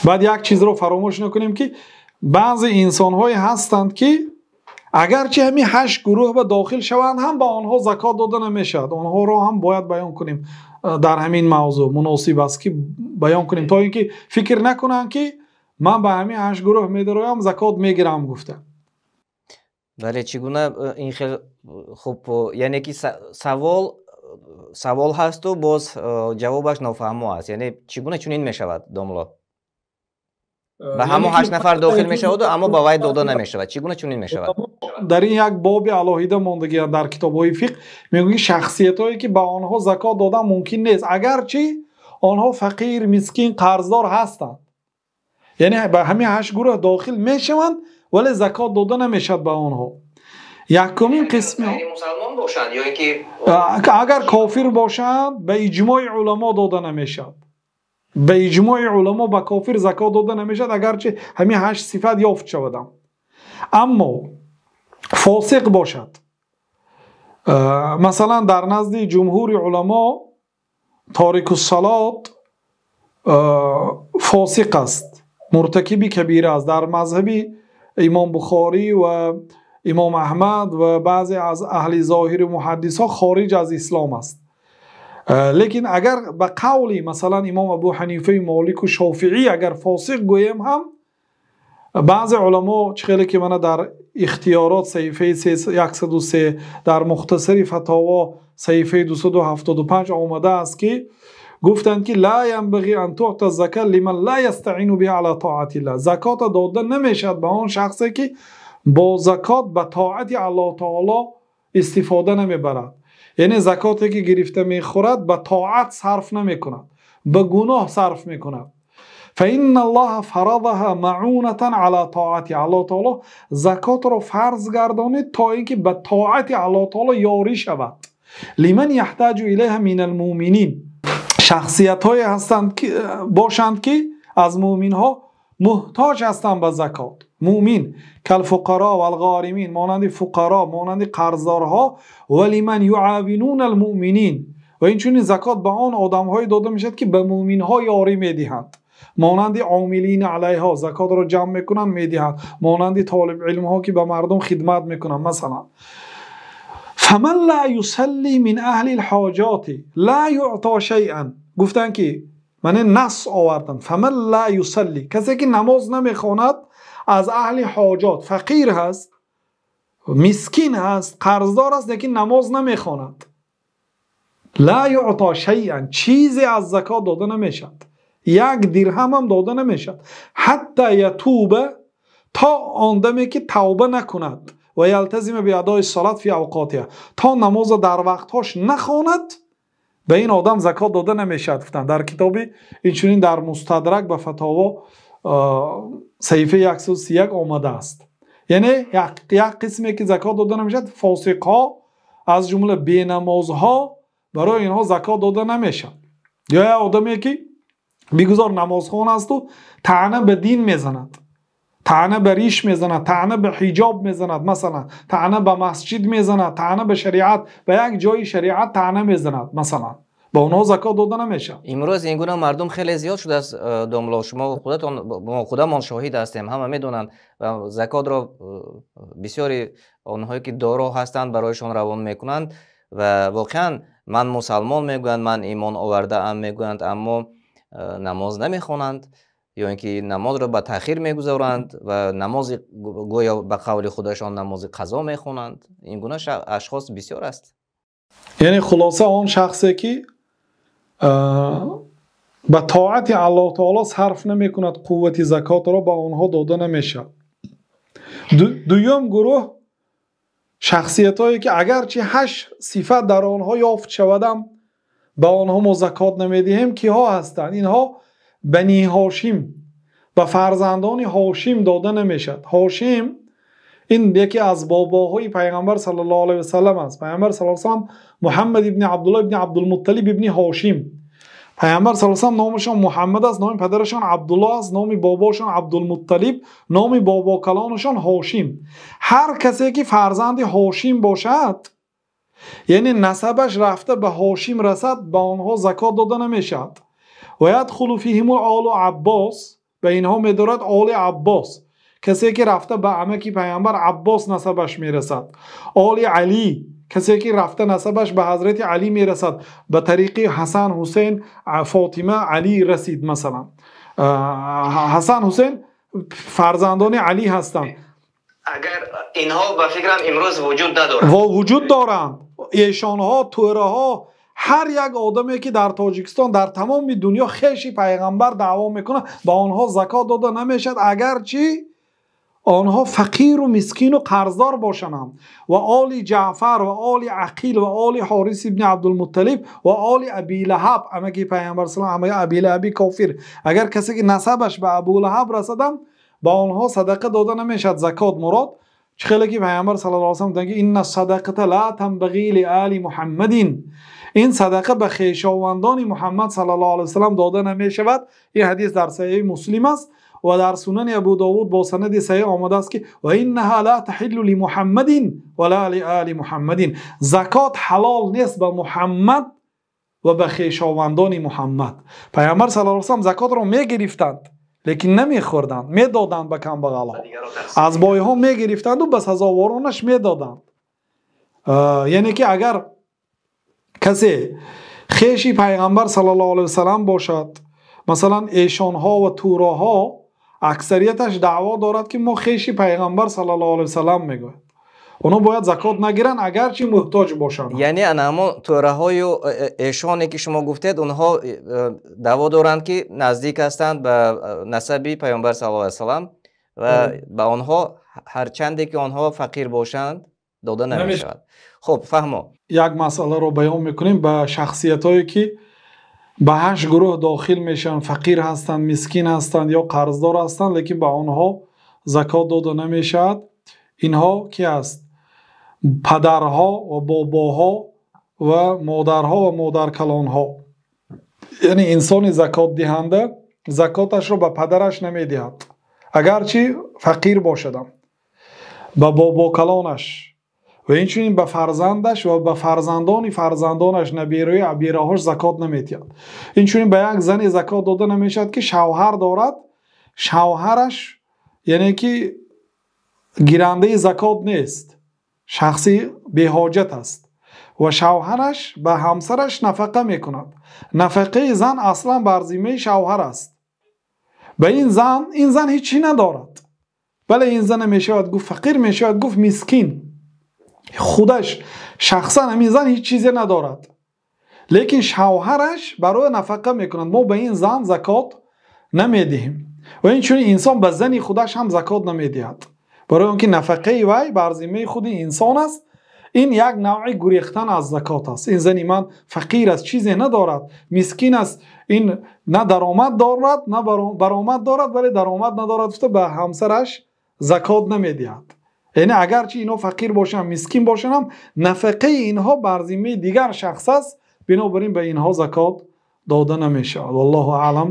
Баъд як чизро фаромӯш накунем, ки баъзе инсонҳое ҳастанд, ки агарчи ҳамин 8 гурӯҳ ба дохил шаванд ҳам ба онҳо закот дода намешавад. Онҳоро ҳам бояд баён кунем дар ҳамин мавзӯъ муносиб аст, ки баён кунем, то инки фикр накунанд, ки ман ба ҳамин 8 гурӯҳ медароям, закот мегирам гуфта. Бале, чӣ гуна ин хел хуб, яъне ки савол ҳаст ва боз ҷавобаш нофаҳмо аст. Яъне чӣ гуна чунин мешавад, домулло? Ба ҳамон 8 нафар дохил мешавад, аммо ба вай дода намешавад. Чӣ гуна чунин мешавад? Дар ин як боби алоҳида мондагӣ дар китобҳои фиқҳ мегӯянд, шахсиятҳое ки ба онҳо закот додан мумкин нест, агарчи онҳо фақир, мискин, қарздор ҳастанд. Яъне ба ҳамин 8 гурӯҳ дохил мешаванд, вале закот дода намешавад ба онҳо. Якумин қисм яъне мусулмон бошанд ё инки агар кофир бошанд, ба иҷмои уламо дода намешавад. Ба иҷмои уламо ба кофир закот дода намешавад, агарчи ҳамин 8 сифат ёфт шавад. Аммо фосиқ бошад, масалан дар назди ҷумҳури уламо торикуссалот фосиқ аст, муртакиби кабира аст. Дар мазҳаби имом Бухорӣ ва имом Аҳмад ва баъзе аз аҳли зоҳир муҳаддисҳо хориҷ аз ислом аст. Лекин агар ба қавли масалан имом Абу Ҳанифа, Молик ва Шофеӣ агар фосиқ гӯем ҳам, баъзе уламо чӣ хеле ки мана дар ихтиёрот саҳифаи 103, дар мухтасари фатово саҳифаи 275 омадааст, ки гуфтанд ки ла янбағӣ ан туъта зака лиман ла ястаъину биҳа ала тоатиллаҳ. Закот дода намешавад ба он шахсе ки бо закот ба тоати Аллоҳ таоло истифода намебарад. Яъне закоте ки гирифта мехӯрад ба тоат сарф намекунад, ба гуноҳ сарф мекунад. فإن الله فرضها معونة على طاعته. Аллоҳ таоло закотро фарз гардонид то инки ба тоати Аллоҳ таоло ёрӣ шавад. لمن يحتاج إليها من المؤمنين. Шахсиятҳое ҳастанд ки бошанд, ки аз мӯъминҳо муҳтоҷ ҳастанд ба закот. Мӯъмин калфуқаро валғоримин, монанди фуқаро, монанди қарздорҳо, ва лиман юъовинуна алмӯъминин. Ва инчунин закот ба он одамҳое дода мешавад, ки ба мӯъминҳо ёрӣ медиҳанд, монанди омилин алайҳо закотро ҷамъ мекунанд, медиҳанд, монанди толиб илмҳо ки ба мардум хидмат мекунанд масалан. فمن لا يصلي من أهل الحاجات لا يعطى شيئا. گفتن که من نص آوردم فمن لا يصلي، کسی که نماز نمیخواند از اهل حاجات، فقیر هست، مسکین هست، قرضدار است، لیکن نماز نمیخواند، لا يعطى شيئا، چیزی از زکات داده نمیشد، یک درهم هم داده نمیشد، حتی یتوب، تا آن دمی که توبه نکند، و یلتزم به ادای الصلاة فی اوقاتها، تا نماز در وقتهاش نخواند به این آدم زکات داده نمیشد. گفتن در کتابی اینچنین در مستدرک به فتاوا صحیفه 131 آمده است. یعنی یک قسمی که زکات داده نمیشد فاسق ها، از جمله بینمازها، برای اینها زکات داده نمیشد. یا یک آدمی که بیگذار نمازخوان است و طعنه به دین میزند، طعنه به ریش میزند، طعنه به حجاب میزند مثلا، طعنه به مسجد میزند، طعنه به شریعت، به یک جای شریعت طعنه میزند مثلا، ба онҳо закот дода намешавад. Имрӯз ин гуна мардум хеле зиёд шудааст, домло. Шумо худатон, мо худамон шоҳид ҳастем, ҳама медонанд ва закотро бисёри онҳое ки доро ҳастанд барояшон равон мекунанд ва воқеан ман мусалмон мегӯянд, ман имон овардаам мегӯянд, аммо намоз намехонанд ё ин ки намозро ба таъхир мегузоранд ва намози гӯё ба қавли худашон намози қазо мехонанд. Ин гуна ашхос бисёр аст. Яъне хулоса он шахсе ки ба тоати Аллоҳ таоло сарф намекунад қуввати закотро, ба онҳо дода намешавад. Дуюм гурӯҳ шахсиятҳое ки агарчи 8 сифат дар онҳо ёфт шавадам ба онҳо мо закот намедиҳем, киҳо ҳастанд? Инҳо бани Ҳошим, ба фарзандони Ҳошим дода намешавад. Ҳошим ин яке аз бобоҳои пайғамбар саллаллоҳу алайҳи васаллам аст. Пайғамбар саллаллоҳу алайҳи васаллам Муҳаммад ибни Абдуллоҳ ибни Абдулмутталиб ибни Ҳошим. Пайғамбар саллаллоҳу алайҳи васаллам номашон Муҳаммад аст, номи падарашон Абдуллоҳ аст, номи бобошон Абдулмутталиб, номи бобокалонашон Ҳошим. Ҳар касе ки фарзанди Ҳошим бошад, яъне насабаш рафта ба Ҳошим расад, ба онҳо закот дода намешавад. Ва ядхулу фиҳим олу Аббос. Ба инҳо медорад Оли Аббос, касе ки рафта ба амаки пайғамбар Аббос насабаш мерасад. Оли Алӣ, касе ки рафта насабаш ба ҳазрати Алӣ мерасад, ба тариқи Ҳасан, Ҳусейн, Фотима, Алӣ расид. Масалан, Ҳасан, Ҳусейн фарзандони Алӣ ҳастанд. Агар инҳо ба фикрам имрӯз вуҷуд надоранд. Вуҷуд доранд. Эшонҳо, тӯраҳо, ҳар як одаме ки дар Тоҷикистон, дар тамоми дунё хеши пайғамбар даъво мекунад, ба онҳо закот дода намешавад, агарчи онҳо фақиру мискину қарздор бошанд. Ва оли Ҷаъфар ва оли Ақил ва оли Ҳорис ибни Абдулмутталиб ва оли Аби Лаҳаб, амаки пайғамбар саллаллоҳу алайҳи ва саллам, Аби Лаҳаби кофир, агар касе ки насабаш ба Абу Лаҳаб расадам, ба онҳо садақа дода намешавад. Закот мурод чӣ хеле ки пайғамбар саллаллоҳу алайҳи ва саллам гуфтанд ки инна садақата ла танбағӣ ли оли Муҳаммадин, ин садақа ба хешовандони Муҳаммад саллаллоҳу алайҳи ва саллам дода намешавад. Ин ҳадис дар Саҳиҳи Муслим аст ва дар Сунани Абу Довуд бо санади саҳиҳ омадааст ки ва иннаҳа ла таҳиллу ли Муҳаммадин ва ла ли оли Муҳаммадин, закот ҳалол нест ба Муҳаммад ва ба хешовандони Муҳаммад. Пайғамбар саллаллоҳу алайҳи ва саллам закотро мегирифтанд, лекин намехӯрданд, медоданд ба камбағалҳо, аз бойҳо мегирифтанду ба сазоворонаш медоданд. Яъне ки агар касе хеши пайғамбар саллаллоҳу алайҳи ва саллам бошад, масалан эшонҳо ва туроҳо аксарияташ даъво дорад ки мо хеши пайғамбар саллаллоҳу алайҳи ва саллам мегӯяд, онҳо бояд закот нагиранд агарчи муҳтоҷ бошанд. Яъне ана ҳамон тӯраҳою эшоне ки шумо гуфтед, онҳо даъво доранд ки наздик ҳастанд ба насаби пайғамбар саллаллоҳу алайҳи ва саллам ва ба онҳо ҳарчанде ки онҳо фақир бошанд дода намешавад. Хуб, фаҳмо. Як масъаларо баён мекунем ба шахсиятҳое ки ба 8 гурӯҳ дохил мешаванд, фақир ҳастанд, мискин ҳастанд ё қарздор ҳастанд, лекин ба онҳо закот дода намешавад. Инҳо ки аст? Падарҳо ва бобоҳо ва модарҳо ва модаркалонҳо. Яъне инсони закотдиҳанда закоташро ба падараш намедиҳад, агарчи фақир бошадам, ба бобокалонаш ва инчунин ба фарзандаш ва ба фарзандони фарзандонаш, набераи абираҳош закот намедиҳад. Инчунин ба як зане закот дода намешавад ки шавҳар дорад, шавҳараш яъне ки гирандаи закот нест, шахси беҳоҷат аст ва шавҳараш ба ҳамсараш нафақа мекунад. Нафақаи зан аслан бар зиммаи шавҳар аст. Ба ин зан ҳеҷ чӣ надорад. Бале, ин зана мешавад гуфт фақир, мешавад гуфт мискин. Худаш шахсан ҳамин зан ҳеҷ чизе надорад, лекин шавҳараш барои нафақа мекунад. Мо ба ин зан закот намедиҳем. Ва инчунин инсон ба зани худаш ҳам закот намедиҳад, барои он ки нафақаи вай бар зиммаи худи инсон аст. Ин як навъи гурехтан аз закот аст. Ин зани ман фақир аст, чизе надорад, мискин аст, ин на даромад дорад, на баромад дорад, вале даромад надорад, гуфта ба ҳамсараш закот намедиҳад. Яъне агарчи инҳо фақир бошанд, мискин бошанд ҳам, нафақаи инҳо бар зиммаи дигар шахс аст, бинобар ин ба инҳо закот дода намешавад. Валлоҳу аълам.